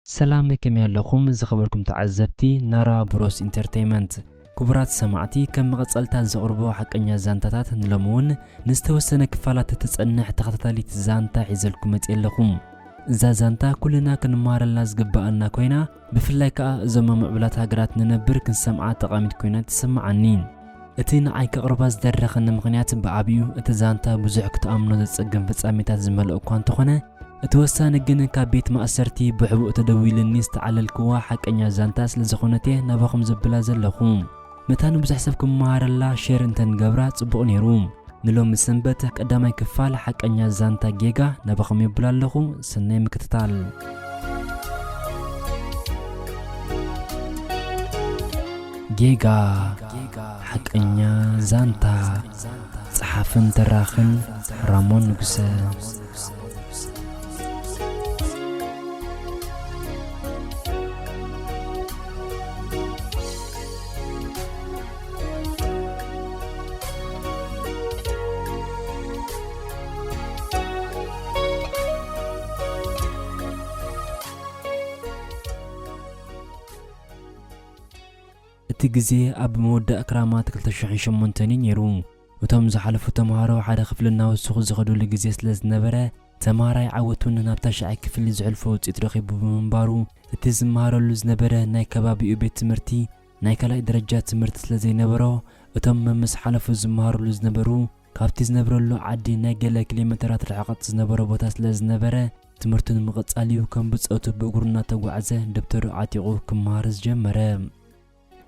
ሰላም፣ ከመይ ኣለኹም ዝኸበርኩም ተዓዘብቲ ናራ ብሮስ ኢንተርቴይመንት? ክቡራት ሰማዕቲ፣ ከም መቐጸልታ ዘቕርቦ ሓቀኛ ዛንታታት ንሎሚ እውን ንዝተወሰነ ክፋላት እትጸንሕ ተኸታታሊት ዛንታ ሒዘልኩም መጽየ ኣለኹ። እዛ ዛንታ ኩልና ክንመሃረላ ዝግብኣና ኮይና፣ ብፍላይ ከኣ እዞም ኣብ ምዕቡላት ሃገራት ንነብር ክንሰምዓ ጠቓሚት ኮይና ትስምዓኒ። እቲ ንዓይ ከቕርባ ዝደረኸኒ ምኽንያት ብዓብዩ እቲ ዛንታ ብዙሕ ክትኣምኖ ዘጸግም ፍጻሜታት ዝመልኦ እኳ እንተኾነ፣ እቲ ወሳኒ ግን ካብ ቤት ማእሰርቲ ብሕቡእ ተደዊሉኒ ዝተዓለልክዋ ሓቀኛ ዛንታ ስለ ዝኾነት እየ ናባኹም ዘብላ ዘለኹ። መታን ብዙሕ ሰብ ክመሃረላ ሼር እንተንገብራ ጽቡቕ ነይሩ። ንሎሚ ሰንበት ቀዳማይ ክፋል ሓቀኛ ዛንታ ጌጋ ናባኹም የብላ ኣለኹ። ሰናይ ምክትታል። ጌጋ፣ ሓቀኛ ዛንታ። ጸሓፍን ተራኽን ራሞን ንጉሰ። እቲ ግዜ ኣብ ምውዳእ ክራማት ክልተ ሽሕን ሸሞንተን እዩ ነይሩ። እቶም ዝሓለፉ ተምሃሮ ሓደ ክፍሊ እናወሰኹ ዝኸዱሉ ግዜ ስለ ዝነበረ፣ ተምሃራይ ዓወት እውን ናብ ታሽዓይ ክፍሊ ዘሕልፎ ውፅኢት ረኺቡ ብምንባሩ፣ እቲ ዝመሃረሉ ዝነበረ ናይ ከባቢኡ ቤት ትምህርቲ ናይ ካልኣይ ደረጃ ትምህርቲ ስለ ዘይነበሮ፣ እቶም መምስ ሓለፉ ዝመሃሩሉ ዝነበሩ ካብቲ ዝነብረሉ ዓዲ ናይ ገለ ኪሎ ሜተራት ርሕቐት ዝነበሮ ቦታ ስለ ዝነበረ፣ ትምህርቱ ንምቕጻል እዩ ከም ብጾቱ ብእግሩ እናተጓዕዘ ደብተሩ ዓጢቑ ክመሃር ዝጀመረ።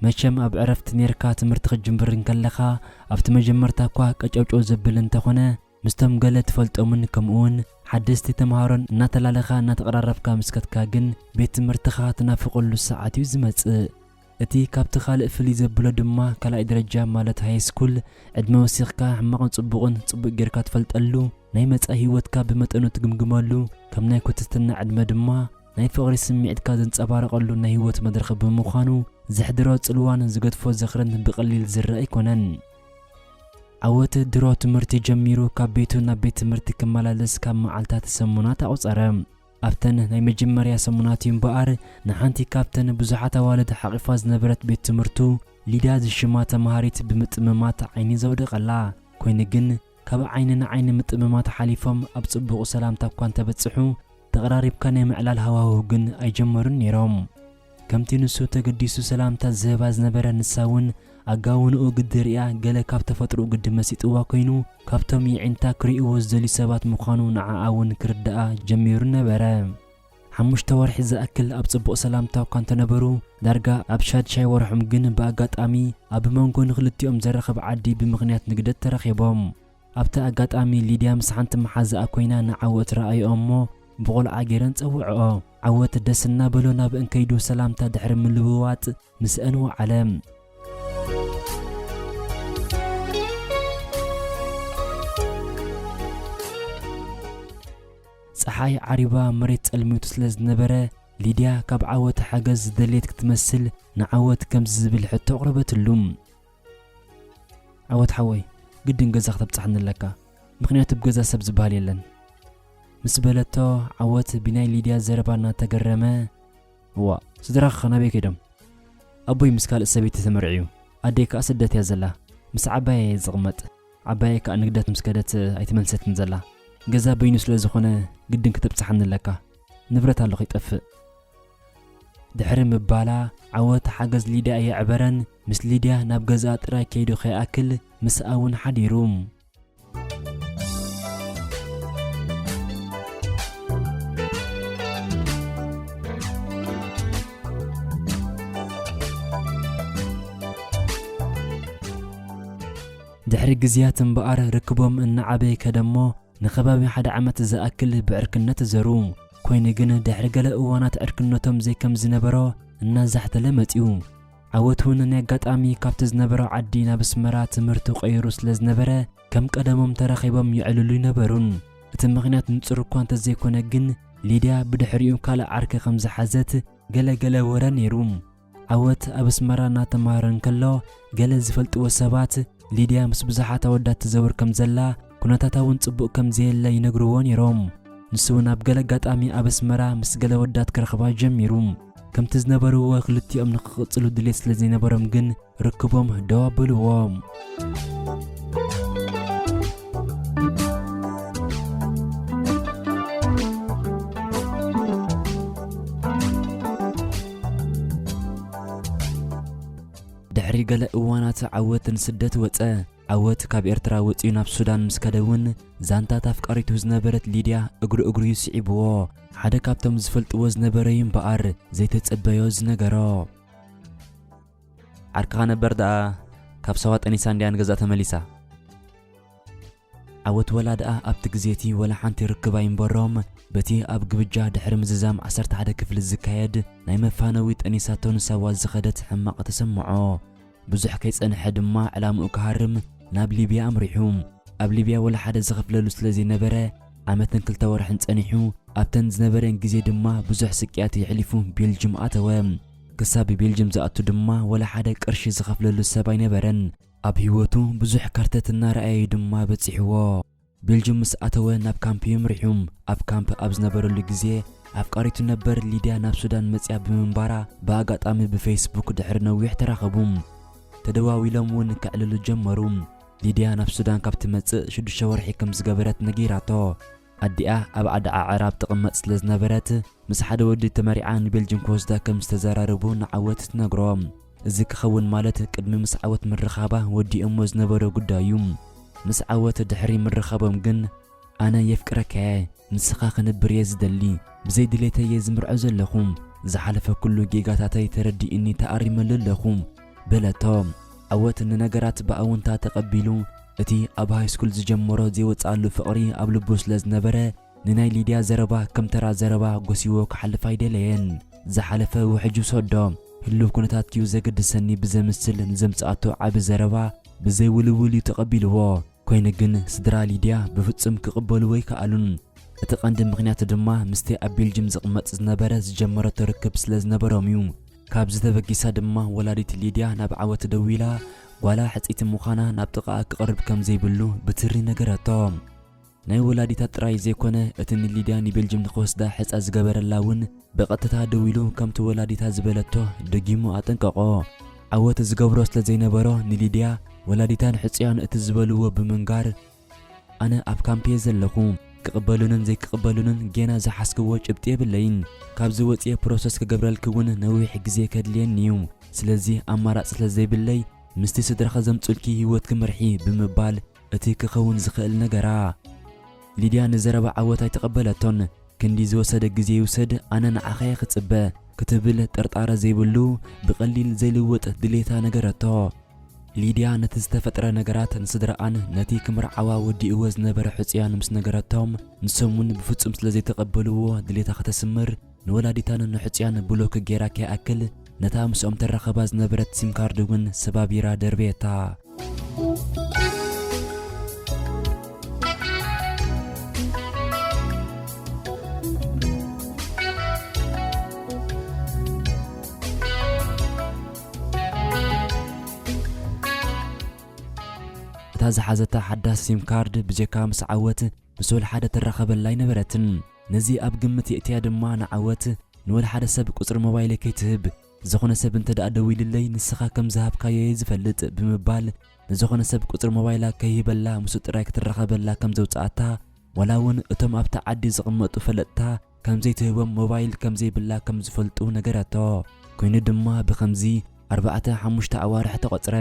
መቸም ኣብ ዕረፍቲ ኔርካ ትምህርቲ ክትጅምር እንከለኻ፣ ኣብቲ መጀመርታ እኳ ቀጨውጨው ዘብል እንተኾነ፣ ምስቶም ገለ ትፈልጦምን ከምኡውን ሓደስቲ ተምሃሮን እናተላለኻ እናተቐራረብካ ምስ ከድካ ግን፣ ቤት ትምህርትኻ ትናፍቐሉ ሰዓት እዩ ዝመጽእ። እቲ ካብቲ ካልእ ፍልይ ዘብሎ ድማ፣ ካልኣይ ደረጃ ማለት ሃይ ስኩል፣ ዕድመ ወሲኽካ ሕማቕን ጽቡቕን ጽቡቕ ጌርካ ትፈልጠሉ፣ ናይ መጻኢ ህይወትካ ብመጠኑ ትግምግመሉ፣ ከም ናይ ኩትትና ዕድመ ድማ ናይ ፍቕሪ ስምዒትካ ዘንጸባርቐሉ ናይ ህይወት መድረኽ ብምዃኑ፣ ዘሕድሮ ጽልዋን ዝገድፎ ዝኽርን ብቐሊል ዝረኣ ኣይኮነን። ዓወት ድሮ ትምህርቲ ጀሚሩ ካብ ቤቱ ናብ ቤት ትምህርቲ ክመላለስ ካብ መዓልታት ሰሙናት ኣቑጸረ። ኣብተን ናይ መጀመርያ ሰሙናት እዩ እምበኣር፣ ንሓንቲ ካብተን ብዙሓት ኣዋልድ ሓቒፋ ዝነበረት ቤት ትምህርቱ፣ ሊድያ ዝሽማ ተምሃሪት ብምጥምማት ዓይኒ ዘውደቐላ። ኮይኑ ግን፣ ካብ ዓይኒ ንዓይኒ ምጥምማት ሓሊፎም ኣብ ጽቡቕ ሰላምታ እኳ እንተበጽሑ፣ ተቐራሪብካ ናይ ምዕላል ሃዋህው ግን ኣይጀመሩን ነይሮም። ከምቲ ንሱ ተገዲሱ ሰላምታ ዝህባ ዝነበረ፣ ንሳ እውን ኣጋውንኡ ግዲ ርእያ፣ ገለ ካብ ተፈጥሮኡ ግዲ መሲጥዋ ኮይኑ፣ ካብቶም የዒንታ ክርእይዎ ዝደልዩ ሰባት ምዃኑ ንዓኣ እውን ክርድኣ ጀሚሩ ነበረ። ሓሙሽተ ወርሒ ዝኣክል ኣብ ጽቡቕ ሰላምታ እኳ እንተነበሩ፣ ዳርጋ ኣብ ሻድሻይ ወርሖም ግን ብኣጋጣሚ ኣብ መንጎ ንኽልቲኦም ዘራኽብ ዓዲ ብምኽንያት ንግደት ተራኺቦም። ኣብቲ ኣጋጣሚ ሊድያ ምስ ሓንቲ መሓዛኣ ኮይና ንዓወት ረኣይኦ እሞ ብቖልዓ ገይረን ጸውዕኦ። ዓወት ደስ እናበሎ ናብአን ከይዱ ሰላምታ ድሕሪ ምልውዋጥ ምስአን ወዓለ። ጸሓይ ዓሪባ መሬት ጸልሚቱ ስለ ዝነበረ፣ ሊድያ ካብ ዓወት ሓገዝ ዝደልየት ክትመስል ንዓወት ከምዚ ዝብል ሕቶ ኣቕረበትሉ። ዓወት ሓወይ፣ ግድን ገዛ ክተብጽሓኒ ኣለካ፣ ምኽንያቱ ኣብ ገዛ ሰብ ዝበሃል የለን፣ ምስ በለቶ፣ ዓወት ብናይ ሊድያ ዘረባ እናተገረመ፣ እዋ፣ ስድራኸ ናበይ ከይዶም? ኣቦይ ምስ ካልእ ሰበይቲ ተመርዕዩ፣ ኣደይ ከኣ ስደት እያ ዘላ። ምስ ዓባየይ እየ ዝቕመጥ። ዓባየይ ከኣ ንግደት ምስ ከደት ኣይትመልሰትን ዘላ። ገዛ በይኑ ስለ ዝኾነ ግድን ክተብጽሓኒ ኣለካ። ንብረት ኣሎ ከይጠፍእ። ድሕሪ ምባላ፣ ዓወት ሓገዝ ሊድያ ኣየዕበረን። ምስ ሊድያ ናብ ገዛኣ ጥራይ ከይዱ ከይኣክል፣ ምስኣ እውን ሓዲሩ። ድሕሪ ግዝያት እምበኣር ርክቦም እናዓበየ ከደሞ፣ ንኸባቢ ሓደ ዓመት ዝኣክል ብዕርክነት ተዘሩ። ኮይኑ ግን ድሕሪ ገለ እዋናት ዕርክነቶም ዘይከም ዝነበሮ እናዛሕተለ መጺኡ። ዓወት እውን ናይ ኣጋጣሚ ካብቲ ዝነበሮ ዓዲ ናብ ኣስመራ ትምህርቱ ቀይሩ ስለ ዝነበረ፣ ከም ቀደሞም ተራኺቦም ይዕልሉ ይነበሩን። እቲ ምኽንያት ንጹር እኳ እንተዘይኮነ ግን፣ ሊድያ ብድሕሪኡ ካልእ ዓርኪ ከም ዝሓዘት ገለ ገለ ወረ ነይሩ። ዓወት ኣብ ኣስመራ እናተማሃረ እንከሎ፣ ገለ ዝፈልጥዎ ሰባት፣ ሊድያ ምስ ብዙሓት ኣወዳት ትዘውር ከም ዘላ፣ ኩነታታ እውን ጽቡቕ ከም ዘየለ ይነግርዎ ነይሮም። ንሱ እውን ኣብ ገለ ኣጋጣሚ ኣብ ኣስመራ ምስ ገለ ኣወዳት ክረኽባ ጀሚሩ። ከምቲ ዝነበርዎ ክልቲኦም ንኽቕጽሉ ድሌት ስለ ዘይነበሮም ግን፣ ርክቦም ደው ኣበልዎ። ድሕሪ ገለ እዋናት ዓወት ንስደት ወጸ። ዓወት ካብ ኤርትራ ወጺኡ ናብ ሱዳን ምስ ከደ እውን፣ ዛንታት ኣፍቃሪቱ ዝነበረት ሊድያ እግሩ እግሩ እዩ ስዒብዎ። ሓደ ካብቶም ዝፈልጥዎ ዝነበረ እዩ እምበኣር ዘይተጸበዮ ዝነገሮ። ዓርክኻ ነበር ደኣ ካብ ሳዋ ጠኒሳ እንድያ ንገዛ ተመሊሳ። ዓወት ወላ ደኣ ኣብቲ ግዜ እቲ ወላ ሓንቲ ርክብ ኣይንበሮም፣ በቲ ኣብ ግብጃ ድሕሪ ምዝዛም ዓሰርተ ሓደ ክፍሊ ዝካየድ ናይ መፋነዊ ጠኒሳቶ ንሳዋ ዝኸደት ሕማቕ ተሰምዖ። ብዙሕ ከይጸንሐ ድማ ዕላምኡ ክሃርም ናብ ሊብያ ኣምሪሑ። ኣብ ሊብያ ወላ ሓደ ዝኸፍለሉ ስለ ዘይነበረ፣ ዓመትን ክልተ ወርሕን ጸኒሑ፣ ኣብተን ዝነበረን ግዜ ድማ ብዙሕ ስቅያት የሕሊፉ ቤልጅም ኣተወ። ክሳብ ቤልጅም ዝኣቱ ድማ ወላ ሓደ ቅርሺ ዝኸፍለሉ ሰብ ኣይነበረን። ኣብ ህይወቱ ብዙሕ ከርተት እናረኣየ ድማ በጺሕዎ። ቤልጅም ምስ ኣተወ ናብ ካምፕ እዩ ኣምሪሑ። ኣብ ካምፕ ኣብ ዝነበረሉ ግዜ ኣፍቃሪቱ ነበር ሊድያ ናብ ሱዳን መጽያ ብምንባራ ብኣጋጣሚ ብፌስቡክ ድሕሪ ነዊሕ ተራኸቡ። ተደዋዊሎም እውን ከዕልሉ ጀመሩ። ሊድያ ናብ ሱዳን ካብ ትመጽእ ሽዱሽተ ወርሒ ከም ዝገበረት ነጊራቶ። ኣዲኣ ኣብ ዓዲ ዓዕራብ ትቕመጥ ስለ ዝነበረት፣ ምስ ሓደ ወዲ ተመሪዓ ንቤልጅም ክወስዳ ከም ዝተዘራረቡ ንዓወት ትነግሮ። እዚ ክኸውን ማለት ቅድሚ ምስ ዓወት ምርኻባ ወዲኦሞ ዝነበረ ጉዳይ እዩ። ምስ ዓወት ድሕሪ ምርኻቦም ግን፣ ኣነ የፍቅረካየ፣ ምስኻ ክንብር እየ ዝደሊ፣ ብዘይ ድሌተይ እየ ዝምርዖ ዘለኹ፣ ዝሓለፈ ኩሉ ጌጋታተይ ተረዲእኒ ተኣሪመሉ ኣለኹ፣ በለቶ። ዓወት ንነገራት ብኣውንታ ተቐቢሉ፣ እቲ ኣብ ሃይስኩል ዝጀመሮ ዘይወጽኣሉ ፍቕሪ ኣብ ልቡ ስለ ዝነበረ፣ ንናይ ሊድያ ዘረባ ከም ተራ ዘረባ ጎሲዎ ክሓልፍ ኣይደለየን። ዝሓለፈ ውሕጅ ውሰዶ፣ ህሉው ኩነታት እዩ ዘገድሰኒ ብዘምስል ንዘምጽኣቶ ዓቢ ዘረባ ብዘይውልውል እዩ ተቐቢልዎ። ኮይኑ ግን ስድራ ሊድያ ብፍጹም ክቕበልዎ ኣይከኣሉን። እቲ ቀንዲ ምኽንያት ድማ ምስቲ ኣብ ቤልጅም ዝቕመጥ ዝነበረ ዝጀመረቶ ርክብ ስለ ዝነበሮም እዩ። ካብዚ ተበጊሳ ድማ ወላዲት ሊድያ ናብ ዓወት ደዊላ፣ ጓላ ሕጽይቲ ምዃና ናብ ጥቓኣ ክቐርብ ከም ዘይብሉ ብትሪ ነገረቶ። ናይ ወላዲታ ጥራይ ዘይኮነ፣ እቲ ንሊድያ ንቤልጅም ንኽወስዳ ሕጻ ዝገበረላ እውን ብቐጥታ ደዊሉ ከምቲ ወላዲታ ዝበለቶ ደጊሙ ኣጠንቀቖ። ዓወት ዝገብሮ ስለ ዘይነበሮ ንሊድያ ወላዲታን ሕጹያን እቲ ዝበልዎ ብምንጋር፣ ኣነ ኣብ ካምፕ እየ ዘለኹ፣ ክቕበሉንን ዘይክቕበሉንን ጌና ዝሓዝክዎ ጭብጢ የብለይን። ካብዚ ወጽየ ፕሮሰስ ክገብረልኪ እውን ነዊሕ ግዜ ከድልየኒ እዩ። ስለዚ ኣማራጺ ስለ ዘይብለይ ምስቲ ስድራኺ ዘምጹልኪ ህይወት ክምርሒ ብምባል እቲ ክኸውን ዝኽእል ነገራ። ሊድያ ንዘረባ ዓወት ኣይተቐበለቶን። ክንዲ ዝወሰደ ግዜ ይውሰድ፣ ኣነ ንዓኻ እየ ክጽበ ክትብል ጥርጣረ ዘይብሉ ብቐሊል ዘይልወጥ ድሌታ ነገረቶ። ሊድያ ነቲ ዝተፈጥረ ነገራት ንስድራኣን ነቲ ክምርዓዋ ወዲእዎ ዝነበረ ሕጹያን ምስ ነገረቶም፣ ንሶም እውን ብፍጹም ስለ ዘይተቐበልዎ ድሌታ ከተስምር፣ ንወላዲታን ንሕጹያን ብሎክ ጌራ ከይኣክል፣ ነታ ምስኦም ተራኸባ ዝነበረት ሲም ካርድ እውን ሰባቢራ ደርበየታ። እታ ዝሓዘታ ሓዳስ ሲም ካርድ ብጀካ ምስ ዓወት ምስ ወላ ሓደ ትራኸበላ ኣይነበረትን። ነዚ ኣብ ግምት የእትያ ድማ ንዓወት ንወላ ሓደ ሰብ ቁጽሪ ሞባይለይ ከይትህብ፣ ዝኾነ ሰብ እንተ ደኣ ደዊልለይ ንስኻ ከም ዝሃብካዮ እየ ዝፈልጥ ብምባል፣ ንዝኾነ ሰብ ቁጽሪ ሞባይላ ከይህበላ ምስኡ ጥራይ ክትራኸበላ ከም ዘውጽኣታ፣ ዋላ እውን እቶም ኣብታ ዓዲ ዝቕመጡ ፈለጥታ ከም ዘይትህቦም ሞባይል ከም ዘይብላ ከም ዝፈልጡ ነገረቶ። ኮይኑ ድማ ብኸምዚ ኣርባዕተ ሓሙሽተ ኣዋርሕ ተቖጽረ።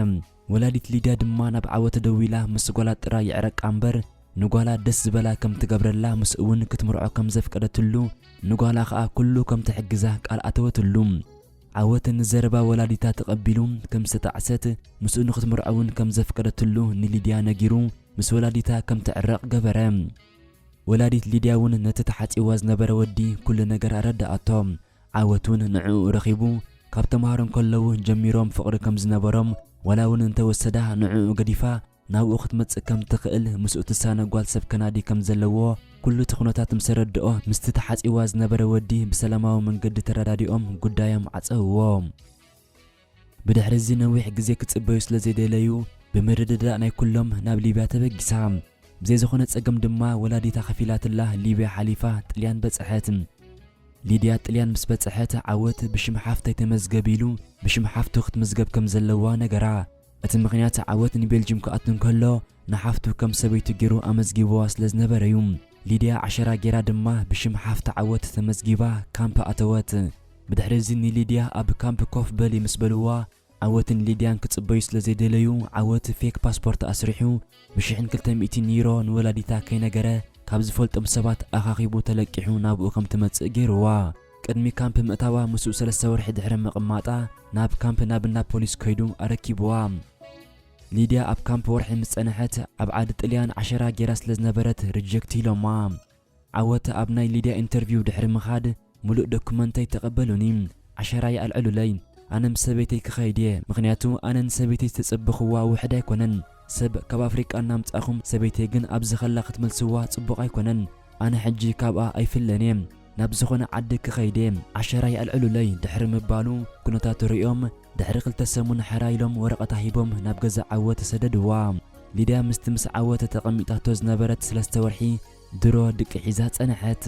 ወላዲት ሊድያ ድማ ናብ ዓወት ደዊላ ምስ ጓላ ጥራይ ይዕረቃ እምበር፣ ንጓላ ደስ ዝበላ ከም ትገብረላ፣ ምስኡ እውን ክትምርዖ ከም ዘፍቀደትሉ፣ ንጓላ ኸኣ ኩሉ ከም ትሕግዛ ቃል ኣተወትሉ። ዓወት ንዘረባ ወላዲታ ተቐቢሉ ከም ዝተጣዕሰት፣ ምስኡ ንክትምርዖ እውን ከም ዘፍቀደትሉ ንሊድያ ነጊሩ፣ ምስ ወላዲታ ከም ትዕረቕ ገበረ። ወላዲት ሊድያ እውን ነቲ ተሓጺዋ ዝነበረ ወዲ ኩሉ ነገር ኣረድኣቶ። ዓወት እውን ንዕኡ ረኺቡ፣ ካብ ተምሃሮ እንከለዉ ጀሚሮም ፍቕሪ ከም ዝነበሮም፣ ዋላ እውን እንተወሰዳ ንዕኡ ገዲፋ ናብኡ ክትመጽእ ከም ትኽእል፣ ምስኡ ትሳነ ጓል ሰብ ከናዲ ከም ዘለዎ፣ ኩሉ እቲ ኩነታት ምስ ተረድኦ፣ ምስቲ ተሓጺዋ ዝነበረ ወዲ ብሰላማዊ መንገዲ ተረዳዲኦም ጉዳዮም ዓጸውዎ። ብድሕሪ እዚ ነዊሕ ግዜ ክጽበዩ ስለ ዘይደለዩ፣ ብምርድዳእ ናይ ኩሎም ናብ ሊብያ ተበጊሳ። ብዘይ ዝኾነ ጸገም ድማ ወላዲታ ከፊላትላ ሊብያ ሓሊፋ ጥልያን በጽሐት። ሊድያ ጥልያን ምስ በጽሐት፣ ዓወት ብሽም ሓፍተይ ተመዝገብ ኢሉ፣ ብሽም ሓፍቱ ክትምዝገብ ከም ዘለዋ ነገራ። እቲ ምኽንያት፣ ዓወት ንቤልጅም ክኣቱ እንከሎ ንሓፍቱ ከም ሰበይቱ ገይሩ ኣመዝጊብዋ ስለ ዝነበረ እዩ። ሊድያ ዓሸራ ጌራ ድማ ብሽም ሓፍቲ ዓወት ተመዝጊባ ካምፕ ኣተወት። ብድሕሪ እዚ ንሊድያ ኣብ ካምፕ ኮፍ በሊ ምስ በልዋ፣ ዓወትን ሊድያን ክጽበዩ ስለ ዘይደለዩ፣ ዓወት ፌክ ፓስፖርት ኣስሪሑ ብሽሕን ክልተ ሚእቲ ዩሮ ንወላዲታ ከይነገረ ካብ ዝፈልጦም ሰባት ኣኻኺቡ ተለቂሑ ናብኡ ከም ትመጽእ ገይርዋ። ቅድሚ ካምፕ ምእታዋ ምስኡ ሰለስተ ወርሒ ድሕሪ ምቕማጣ ናብ ካምፕ ናብ እንዳ ፖሊስ ከይዱ ኣረኪብዋ። ሊድያ ኣብ ካምፕ ወርሒ ምስ ጸንሐት ኣብ ዓዲ ጥልያን ዓሸራ ጌራ ስለ ዝነበረት ሪጀክት ኢሎማ። ዓወት ኣብ ናይ ሊድያ ኢንተርቪው ድሕሪ ምኻድ፣ "ሙሉእ ዶኩመንተይ ተቐበሉኒ፣ ዓሸራይ ኣልዕሉለይ፣ ኣነ ምስ ሰበይተይ ክኸይድ እየ፣ ምኽንያቱ ኣነ ንሰበይተይ ዝተጸበኽዋ ውሕድ ኣይኮነን፣ ሰብ ካብ ኣፍሪቃ እናምጻእኹም ሰበይተይ ግን ኣብዚ ኸላ ክትመልስዋ ጽቡቕ ኣይኮነን፣ ኣነ ሕጂ ካብኣ ኣይፍለን እየ፣ ናብ ዝኾነ ዓዲ ክኸይድ እየ፣ ዓሸራይ ኣልዕሉለይ" ድሕሪ ምባሉ፣ ኩነታቱ ርእዮም ድሕሪ ክልተ ሰሙን ሕራይ ኢሎም ወረቐታ ሂቦም ናብ ገዛ ዓወት ሰደድዋ። ሊድያ ምስቲ ምስ ዓወት ተቐሚጣቶ ዝነበረት ሰለስተ ወርሒ ድሮ ድቂ ሒዛ ጸንሐት።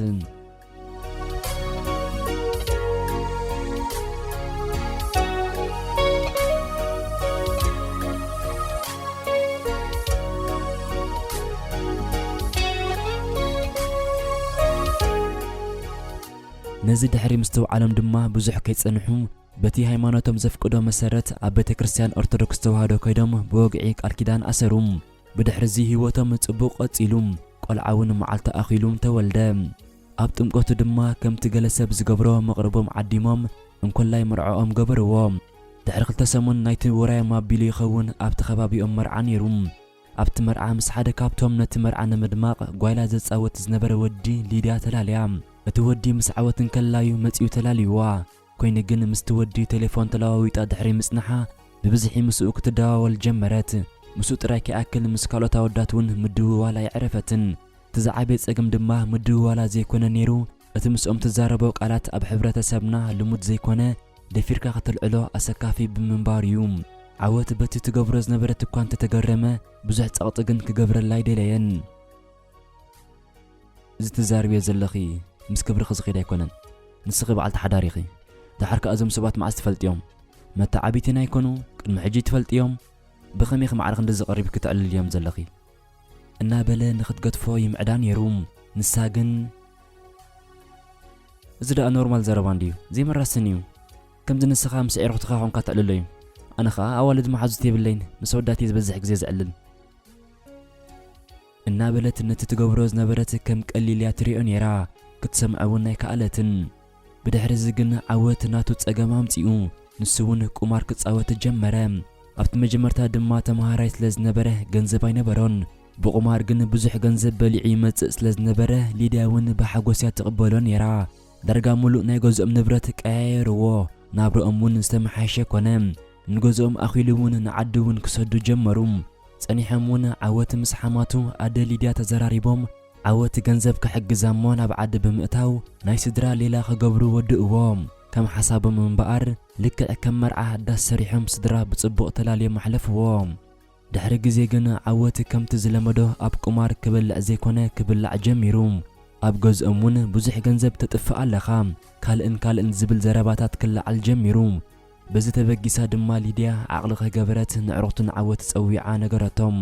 ነዚ ድሕሪ ምስትውዓሎም ድማ ብዙሕ ከይጸንሑ በቲ ሃይማኖቶም ዘፍቅዶ መሰረት ኣብ ቤተ ክርስቲያን ኦርቶዶክስ ተዋህዶ ከይዶም ብወግዒ ቃል ኪዳን ኣሰሩ። ብድሕርዚ ህይወቶም ጽቡቕ ቀጺሉ፣ ቆልዓ እውን መዓልቲ ኣኺሉ ተወልደ። ኣብ ጥምቀቱ ድማ ከምቲ ገለ ሰብ ዝገብሮ መቕርቦም ዓዲሞም እንኮላይ መርዓኦም ገበርዎ። ድሕሪ ክልተ ሰሙን ናይቲ ውራይ ማቢሉ ይኸውን ኣብቲ ከባቢኦም መርዓ ነይሩ። ኣብቲ መርዓ ምስ ሓደ ካብቶም ነቲ መርዓ ንምድማቕ ጓይላ ዘጻወት ዝነበረ ወዲ ሊድያ ተላልያ። እቲ ወዲ ምስ ዓወት እንከላዩ መጺኡ ተላልይዋ። ኮይኑ ግን ምስቲ ወዲ ቴሌፎን ተለዋዊጣ ድሕሪ ምጽንሓ፣ ብብዝሒ ምስኡ ክትደዋወል ጀመረት። ምስኡ ጥራይ ከይኣክል ምስ ካልኦት ኣወዳት እውን ምድውዋል ኣይዕረፈትን። እቲ ዝዓበየ ጸገም ድማ ምድውዋላ ዘይኮነ ነይሩ፣ እቲ ምስኦም ትዛረቦ ቃላት ኣብ ሕብረተሰብና ልሙድ ዘይኮነ፣ ደፊርካ ከተልዕሎ ኣሰካፊ ብምንባሩ እዩ። ዓወት በቲ ትገብሮ ዝነበረት እኳ እንተተገረመ፣ ብዙሕ ጸቕጢ ግን ክገብረላ ኣይደለየን። እዚ ትዛረብዮ ዘለኺ ምስ ክብርኺ ዝኸይድ ኣይኮነን። ንስኺ በዓልቲ ሓዳር ኢኺ። ደሓር ከኣ እዞም ሰባት መዓስ ትፈልጥዮም? መተዓቢቲና ኣይኮኑ፣ ቅድሚ ሕጂ ትፈልጥዮም። ብኸመይ ኢኺ ማዕረ ክንድዚ ቀሪብኪ ተዕልልዮም ዘለኺ? እናበለ ንኽትገድፎ ይምዕዳ ነይሩ። ንሳ ግን፣ "እዚ ደኣ ኖርማል ዘረባ እንድዩ፣ ዘይመራስን እዩ። ከምዚ ንስኻ ምስ ኣዕሩኽትኻ ኮንካ ተዕልሎ እዩ። ኣነ ኸኣ ኣዋልድ መሓዙት የብለይን፣ ምስ ኣወዳት እየ ዝበዝሕ ግዜ ዘዕልል" እናበለት ነቲ ትገብሮ ዝነበረት ከም ቀሊል እያ ትሪኦ ነይራ፣ ክትሰምዖ እውን ኣይከኣለትን። ብድሕሪ እዚ ግን ዓወት ናቱ ጸገም ኣምጺኡ፣ ንሱ እውን ቁማር ክጻወት ጀመረ። ኣብቲ መጀመርታ ድማ ተመሃራይ ስለ ዝነበረ ገንዘብ ኣይነበሮን። ብቁማር ግን ብዙሕ ገንዘብ በሊዑ ይመጽእ ስለ ዝነበረ፣ ሊድያ እውን ብሓጎስ እያ ትቕበሎ ነይራ። ዳርጋ ሙሉእ ናይ ገዝኦም ንብረት ቀያየርዎ፣ ናብርኦም እውን ዝተመሓየሸ ኮነ። ንገዝኦም ኣኺሉ እውን ንዓዲ እውን ክሰዱ ጀመሩ። ጸኒሖም እውን ዓወት ምስ ሓማቱ ኣደ ሊድያ ተዘራሪቦም፣ ዓወት ገንዘብ ክሕግዛ እሞ ናብ ዓዲ ብምእታው ናይ ስድራ ሌላ ክገብሩ ወድእዎ። ከም ሓሳቦም እምበኣር፣ ልክዕ ከም መርዓ ዳስ ሰሪሖም ስድራ ብጽቡቕ ተላልዮም ኣሕለፍዎ። ድሕሪ ግዜ ግን ዓወት ከምቲ ዝለመዶ ኣብ ቁማር ክበልዕ ዘይኮነ ክብላዕ ጀሚሩ። ኣብ ገዝኦም እውን ብዙሕ ገንዘብ ተጥፍእ ኣለኻ፣ ካልእን ካልእን ዝብል ዘረባታት ክለዓል ጀሚሩ። በዚ ተበጊሳ ድማ ሊድያ ዓቕሊ ከይገበረት ንዕሩኽቱ ንዓወት ጸዊዓ ነገረቶም።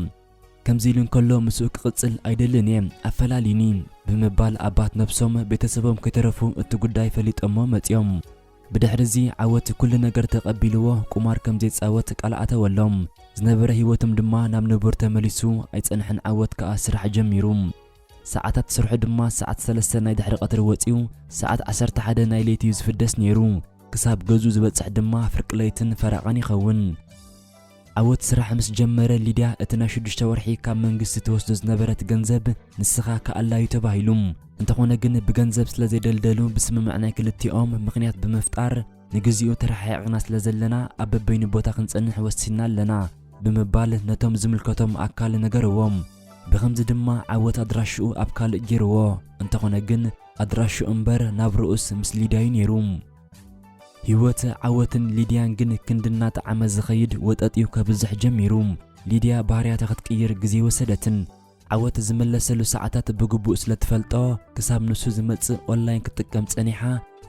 ከምዚ ኢሉ እንከሎ ምስኡ ክቕጽል ኣይደልን እየ፣ ኣፈላልዩኒ ብምባል ኣባት ነብሶም ቤተሰቦም ከይተረፉ እቲ ጉዳይ ፈሊጦሞ መጺኦም። ብድሕሪ እዚ ዓወት ኩሉ ነገር ተቐቢልዎ ቁማር ከም ዘይጻወት ቃል ኣተወሎም። ዝነበረ ህይወቶም ድማ ናብ ንቡር ተመሊሱ ኣይጸንሐን። ዓወት ከኣ ስራሕ ጀሚሩ። ሰዓታት ስርሑ ድማ ሰዓት ሰለስተ ናይ ድሕሪ ቀትሪ ወጺኡ ሰዓት ዓሰርተ ሓደ ናይ ለይቲ እዩ ዝፍደስ ነይሩ። ክሳብ ገዝኡ ዝበጽሕ ድማ ፍርቂ ለይትን ፈረቓን ይኸውን። ዓወት ስራሕ ምስ ጀመረ ሊድያ እቲ ናይ ሽዱሽተ ወርሒ ካብ መንግስቲ ትወስዶ ዝነበረት ገንዘብ ንስኻ ክኣላዩ ተባሂሉ። እንተኾነ ግን ብገንዘብ ስለ ዘይደልደሉ ብስምምዕ ናይ ክልቲኦም ምኽንያት ብምፍጣር ንግዚኡ ተረሓሒቕና ስለ ዘለና ኣብ በበይኑ ቦታ ክንጸንሕ ወሲንና ኣለና ብምባል ነቶም ዝምልከቶም ኣካል ነገርዎም። ብኸምዚ ድማ ዓወት ኣድራሽኡ ኣብ ካልእ ገይርዎ። እንተኾነ ግን ኣድራሽኡ እምበር ናብ ርኡስ ምስ ሊድያ እዩ ነይሩ። ህይወት ዓወትን ሊድያን ግን ክንዲ እናጠዓመ ዝኸይድ ወጠጥ እዩ ከብዝሕ ጀሚሩ። ሊድያ ባህርያታ ክትቅይር ግዜ ወሰደትን። ዓወት ዝመለሰሉ ሰዓታት ብግቡእ ስለ ትፈልጦ፣ ክሳብ ንሱ ዝመጽእ ኦንላይን ክትጥቀም ጸኒሓ።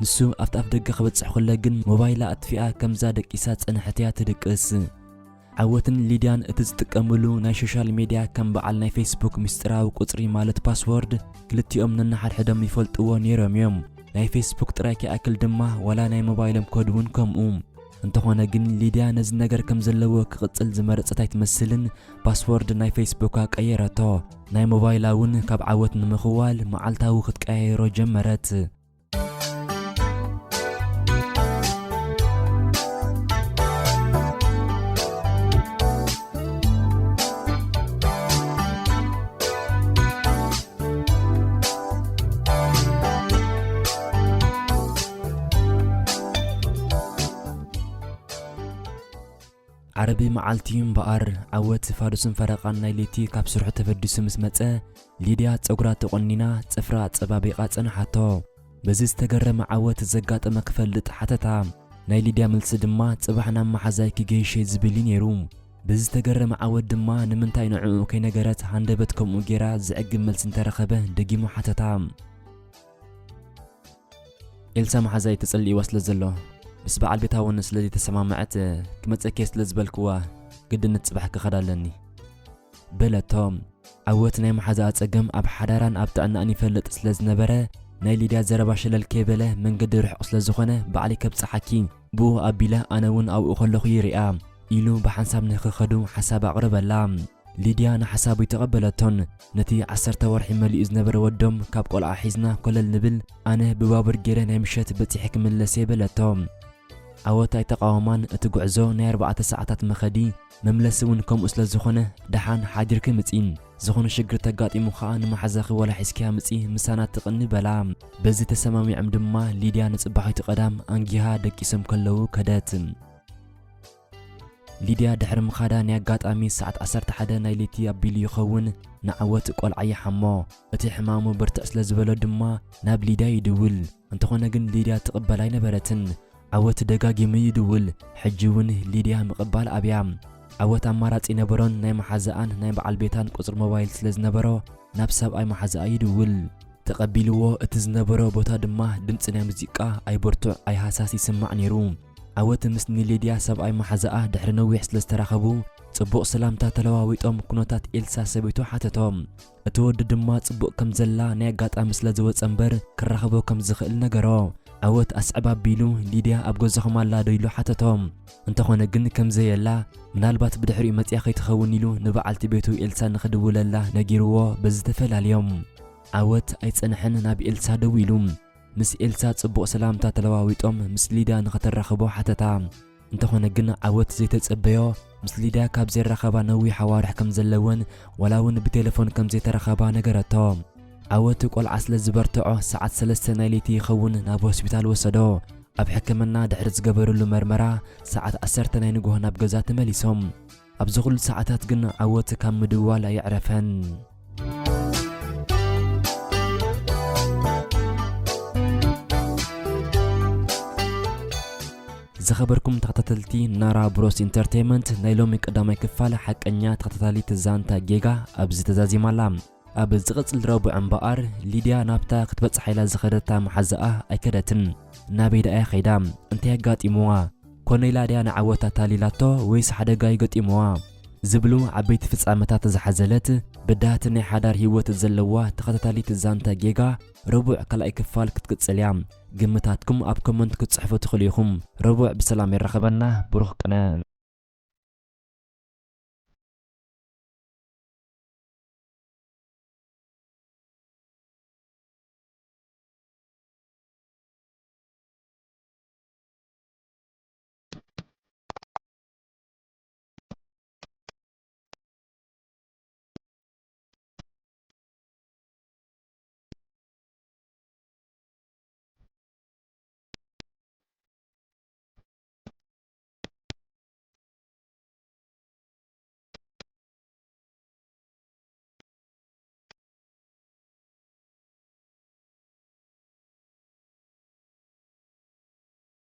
ንሱ ኣብቲ ኣፍ ደገ ክበጽሕ ከሎ ግን ሞባይላ ኣጥፊኣ ከምዛ ደቂሳ ጸንሐት እያ ትድቅስ። ዓወትን ሊድያን እቲ ዝጥቀምሉ ናይ ሶሻል ሜድያ ከም በዓል ናይ ፌስቡክ ምስጢራዊ ቁጽሪ ማለት ፓስወርድ ክልቲኦም ነንሓድሕዶም ይፈልጥዎ ነይሮም እዮም። ናይ ፌስቡክ ጥራይ ከይኣክል ድማ ዋላ ናይ ሞባይሎም ኮድ እውን ከምኡ። እንተኾነ ግን ሊድያ ነዚ ነገር ከም ዘለዎ ክቕጽል ዝመረጸት ኣይትመስልን። ፓስወርድ ናይ ፌስቡካ ቀየረቶ። ናይ ሞባይላ እውን ካብ ዓወት ንምኽዋል መዓልታዊ ክትቀያየሮ ጀመረት። ዓርቢ መዓልቲ እዩ እምበኣር፣ ዓወት ፋዱስን ፈረቓን ናይ ለይቲ ካብ ስርሑ ተበዲሱ ምስ መጸ፣ ሊድያ ጸጉራ ተቖኒና፣ ጽፍራ ኣጸባቢቓ ጸንሓቶ። በዚ ዝተገረመ ዓወት ዘጋጠመ ክፈልጥ ሓተታ። ናይ ሊድያ መልሲ ድማ፣ ጽባሕ ናብ መሓዛይ ክገይሽ እየ ዝብል እዩ ነይሩ። በዚ ዝተገረመ ዓወት ድማ፣ ንምንታይ ንዕኡ ከይነገረት ሃንደበት ከምኡ ጌራ ዝዕግብ መልሲ እንተረኸበ ደጊሙ ሓተታ። ኤልሳ መሓዛይ ተጸሊእዋ ስለ ዘሎ፣ ምስ በዓል ቤታ እውን ስለ ዘይተሰማምዐት፣ ክመጸኪ እየ ስለ ዝበልክዋ፣ ግድነት ጽባሕ ክኸዳ ኣለኒ በለቶ። ዓወት ናይ መሓዛኣ ጸገም ኣብ ሓዳራን ኣብ ጥዕናኣን ይፈልጥ ስለ ዝነበረ፣ ናይ ሊድያ ዘረባ ሸለል ከይበለ፣ መንገዲ ርሑቕ ስለ ዝኾነ፣ ባዕለይ ከብጽሓኪ፣ ብኡ ኣቢለ ኣነ እውን ኣብኡ ከለኹ ይሪኣ ኢሉ ብሓንሳብ ንኽኸዱ ሓሳብ ኣቕረበላ። ሊድያ ንሓሳቡ ኣይተቐበለቶን። ነቲ ዓሰርተ ወርሒ መሊኡ ዝነበረ ወዶም ካብ ቆልዓ ሒዝና ኮለል ንብል፣ ኣነ ብባቡር ገይረ ናይ ምሸት በጺሐ ክምለስ እየ በለቶ። ዓወት ኣይተቓወማን። እቲ ጉዕዞ ናይ ኣርባዕተ ሰዓታት መኸዲ፣ መምለሲ እውን ከምኡ ስለ ዝኾነ፣ ደሓን ሓዲርኪ ምጺ፣ ዝኾነ ሽግር ተጋጢሙ ኸኣ ንመሓዛኺ ዋላ ሒዝኪያ ምጺ፣ ምሳና ትቕኒ በላ። በዚ ተሰማሚዖም ድማ ሊድያ ንጽባሒቱ ቀዳም ኣንጊሃ ደቂሶም ከለዉ ከደት። ሊድያ ድሕሪ ምኻዳ ናይ ኣጋጣሚ ሰዓት ዓሰርተ ሓደ ናይ ለይቲ ኣቢሉ ይኸውን ንዓወት ቆልዓ ይሓሞ። እቲ ሕማሙ ብርትዕ ስለ ዝበሎ ድማ ናብ ሊድያ ይድውል። እንተኾነ ግን ሊድያ ትቕበል ኣይነበረትን። ዓወት ደጋጊሙ ይድውል። ሕጂ እውን ሊድያ ምቕባል ኣብያ። ዓወት ኣማራጺ ነበሮን ናይ መሓዛኣን ናይ በዓል ቤታን ቁጽሪ ሞባይል ስለ ዝነበሮ ናብ ሰብኣይ መሓዛኣ ይድውል። ተቐቢልዎ እቲ ዝነበሮ ቦታ ድማ ድምጺ ናይ ሙዚቃ ኣይበርቱዕ ኣይሃሳስ ይስማዕ ነይሩ። ዓወት ምስ ንሊድያ ሰብኣይ መሓዛኣ ድሕሪ ነዊሕ ስለ ዝተራኸቡ ጽቡቕ ሰላምታ ተለዋዊጦም ኩነታት ኤልሳ ሰበይቱ ሓተቶ። እቲ ወዲ ድማ ጽቡቕ ከም ዘላ ናይ ኣጋጣሚ ስለ ዝወጸ እምበር ክራኸቦ ከም ዝኽእል ነገሮ። ዓወት ኣስዕብ ኣቢሉ ሊድያ ኣብ ገዛኹም ኣላ ዶ ኢሉ ሓተቶ። እንተኾነ ግን ከም ዘየላ ምናልባት ብድሕሪኡ መጺኣ ከይትኸውን ኢሉ ንበዓልቲ ቤቱ ኤልሳ ንኽድውለላ ነጊርዎ በዚ ተፈላልዮም። ዓወት ኣይጸንሐን ናብ ኤልሳ ደዊሉ። ምስ ኤልሳ ጽቡቕ ሰላምታ ተለዋዊጦም ምስ ሊድያ ንኽትራኸቦ ሓተታ። እንተኾነ ግን ዓወት ዘይተጸበዮ ምስ ሊድያ ካብ ዘይራኸባ ነዊሕ ኣዋርሕ ከም ዘለወን ዋላ እውን ብቴሌፎን ከም ዘይተራኸባ ነገረቶ። ዓወት ቆልዓ ስለ ዝበርትዖ ሰዓት ሰለስተ ናይ ለይቲ ይኸውን ናብ ሆስፒታል ወሰዶ። ኣብ ሕክምና ድሕሪ ዝገበርሉ መርመራ ሰዓት ዓሰርተ ናይ ንግሆ ናብ ገዛ ተመሊሶም። ኣብዚ ኩሉ ሰዓታት ግን ዓወት ካብ ምድዋል ኣየዕረፈን። ዝኸበርኩም ተኸታተልቲ ናራ ብሮስ ኢንተርቴይመንት፣ ናይ ሎሚ ቀዳማይ ክፋል ሓቀኛ ተኸታታሊት ዛንታ ጌጋ ኣብዚ ተዛዚማ ኣላ። ኣብ ዝቕጽል ረቡዕ እምበኣር ሊድያ ናብታ ክትበጽሓ ኢላ ዝኸደታ መሓዛኣ ኣይከደትን። ናበይ ደኣ እያ ኸይዳ? እንታይ ኣጋጢምዋ? ኮነ ኢላ ድያ ንዓወት ኣታሊላቶ ወይስ ሓደጋ እዩ ገጢምዋ? ዝብሉ ዓበይቲ ፍጻመታት ዝሓዘለት በዳህቲ ናይ ሓዳር ህይወት ዘለዋ ተኸታታሊት ዛንታ ጌጋ ረቡዕ ካልኣይ ክፋል ክትቅጽል እያ። ግምታትኩም ኣብ ኮመንት ክትጽሕፉ ትኽእሉ ኢኹም። ረቡዕ ብሰላም የራኸበና። ብሩኽ ቅነ።